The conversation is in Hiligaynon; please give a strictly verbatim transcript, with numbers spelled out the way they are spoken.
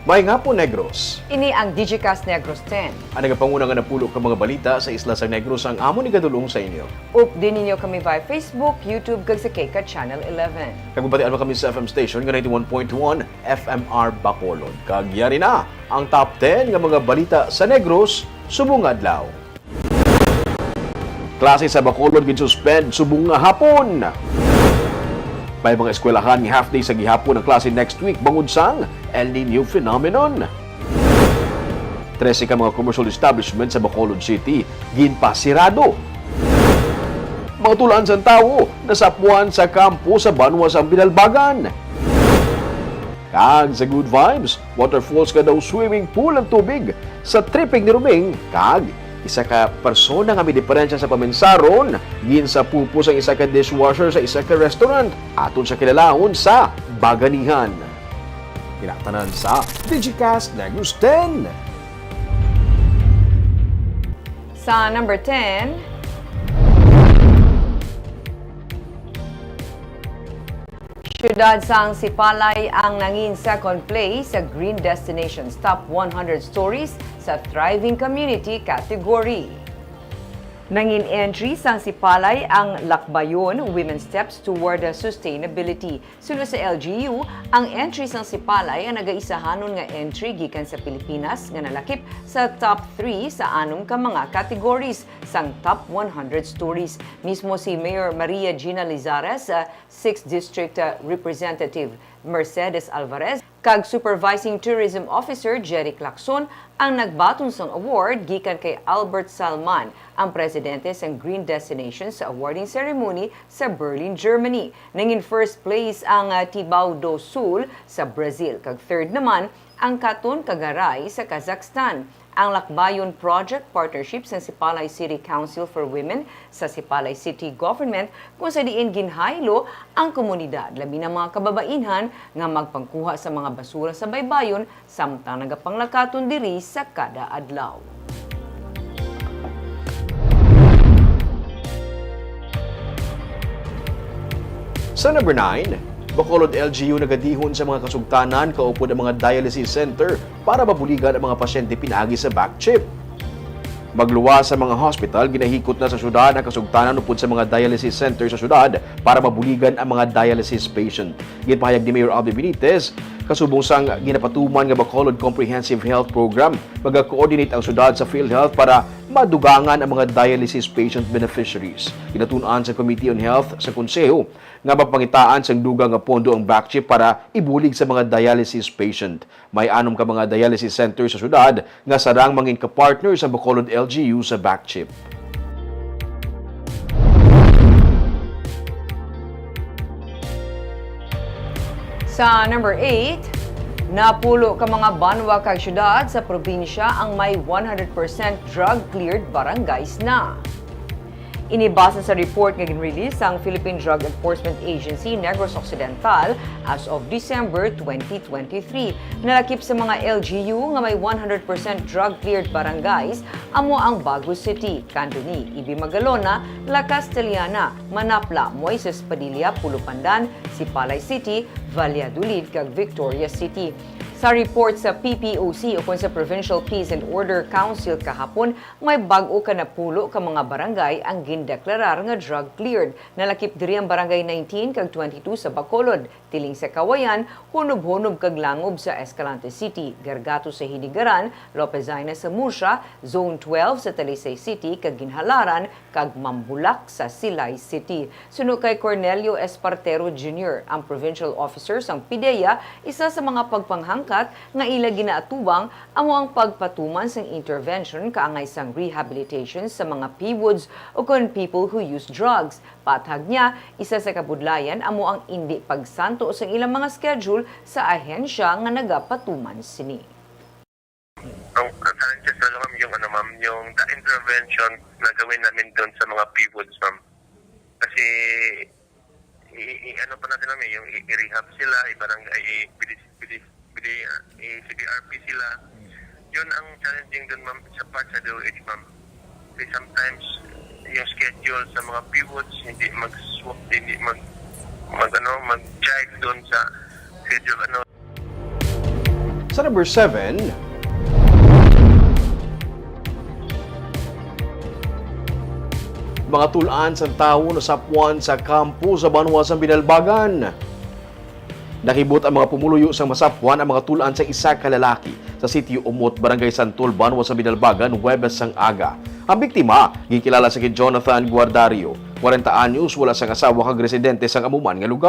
Maayong hapon, Negros. Ini ang Digicast Negros ten. Ang nagapanguna nga napulo ka mga balita sa isla sang Negros ang amon igadul-ong sa inyo. Updi ninyo kami via Facebook, YouTube, kag sa K CAT Channel eleven. Kag mabatian man kami sa F M station nga ninety-one point one F M R Bacolod. Kag yari na ang top ten nga mga balita sa Negros subong nga adlaw. Klase sa Bacolod ginsuspend subong nga hapon. May mga eskwelahan nga half day sa gihapon ang klase next week bangod sang El Nino phenomenon. Trese ka mga commercial establishment sa Bacolod City ginpasirado. Mga tuluan sang tawo nasapuan sa kampo sa banwa sang Binalbagan. Kag sa Good Vibes, waterfalls ka daw swimming pool ang tubig sa tripping ni Roming, kag isa ka persona nga may diferensya sa paminsaron, ginsapupo sang isa ka dishwasher sa isa ka restaurant, aton sa kilalahon sa Baganihan. Kinatanan sa Digicast Negros ten. Sa number ten, Siyudad sang Sipalay ang nangin second place sa Green Destinations Top one hundred Stories sa Thriving Community category. Nangin entry sang Sipalay ang Lakbayon, Women Steps Toward Sustainability. Suno sa L G U, ang entry sang Sipalay ang nagaisahanon nga entry gikan sa Pilipinas nga nalakip sa top three sa anom ka mga categories sang Top one hundred Stories. Mismo si Mayor Maria Gina Lizares, ah, sixth District, ah, Representative Mercedes Alvarez, kag Supervising Tourism Officer Jerry Lacson ang nagbaton sang award gikan kay Albert Salman, ang presidente sang Green Destination sa awarding ceremony sa Berlin, Germany. Nangin first place ang, ah, Tibau do Sul sa Brazil, kag third naman ang Katon Kagaray sa Kazakhstan. Ang Lakbayon Project, partnership sang Sipalay City Council for Women sa Sipalay City Government, kung sa diin ginhaylo ang komunidad, labi na mga kababainhan, nga magpangkuha sa mga basura sa baybayon samtang nagapanglakaton diri sa kada adlaw. Sa number nine, Bacolod L G U nagadihon sa mga kasugtanan kaupod ang mga dialysis center para mabuligan ang mga pasyente pinaagi sa back chip. Magluwas sa mga hospital, ginahikot na sa syudad ang kasugtanan upod sa mga dialysis center sa syudad para mabuligan ang mga dialysis patient. Ginpahayag ni Mayor Albie Benitez, kasubong sang ginapatuman nga Bacolod Comprehensive Health Program, maga-coordinate ang syudad sa PhilHealth para madugangan ang mga dialysis patient beneficiaries. Ginatun-an sa Committee on Health sa Konseho nga mapangitaan sang dugang nga pondo ang back chip para ibulig sa mga dialysis patient. May anom ka mga dialysis center sa syudad nga sarang mangin ka-partner sa Bacolod L G U sa back chip. Sa number eight, napulo ka mga banwa kag syudad sa probinsya ang may one hundred percent drug-cleared barangays na. Ini base sa report nga ginrelease sang Philippine Drug Enforcement Agency Negros Occidental as of December twenty twenty-three. Nalakip sa mga L G U nga may one hundred percent drug-cleared barangays amo ang Bago City, Candoni, Ibi Magalona, La Castellana, Manapla, Moises Padilla, Pulo Pandan, Sipalay City, Valladolid, kag Victoria City. Sa report sa P P O C ukon sa Provincial Peace and Order Council kahapon, may bag-o ka napulo ka mga barangay ang gindeklarar nga drug-cleared. Nalakip diri ang Barangay nineteen kag twenty-two sa Bacolod, Tiling sa Kawayan, Hunob-Hunob kag Langob sa Escalante City, Gargato sa Hinigaran, Lopezina sa Murcia, Zone twelve sa Talisay City, kag Ginhalaran kag Mambulak sa Silay City. Suno kay Cornelio Espartero Junior, ang provincial officer sang PDEA, isa sa mga pagpanghangkat nga ila ginaatubang amo ang pagpatuman sang intervention kaangay sang rehabilitation sa mga P-WODs ukon people who use drugs. Paathag niya, isa sa kabudlayan amo ang indi pagsanto sang ilang mga schedule sa ahensya nga nagapatuman sini. Ang, ang challenges talaga, ma'am, yung ano, ma'am, yung the intervention na gawin namin doon sa mga P-WODs, ma'am. Kasi i, i, ano pa natin, ma'am, eh, yung i, i-rehab sila, i-barangay, i, pwede, pwede, pwede, ah, i-C P R P sila. Yun ang challenging doon, ma'am, sa part sa D O H, ma'am. Kasi sometimes, yung schedule sa mga P-WODs, hindi mag-swap, hindi mag, mag, ano, mag-jive doon sa schedule, ano. Sa number seven, mga tul-an sang tawo nasapwan sa kampo sa banwa sang Binalbagan. Nakibot ang mga pumuluyo sang masapwan ang mga tul-an sa isa ka lalaki sa Sitio Umot, Barangay Santol, banwa sa Binalbagan, Huwebes sang aga. Ang biktima ginkilala sa kay Jonathan Guardario, kwarenta anyos, wala sang asawa kag residente sang amo man nga lugar.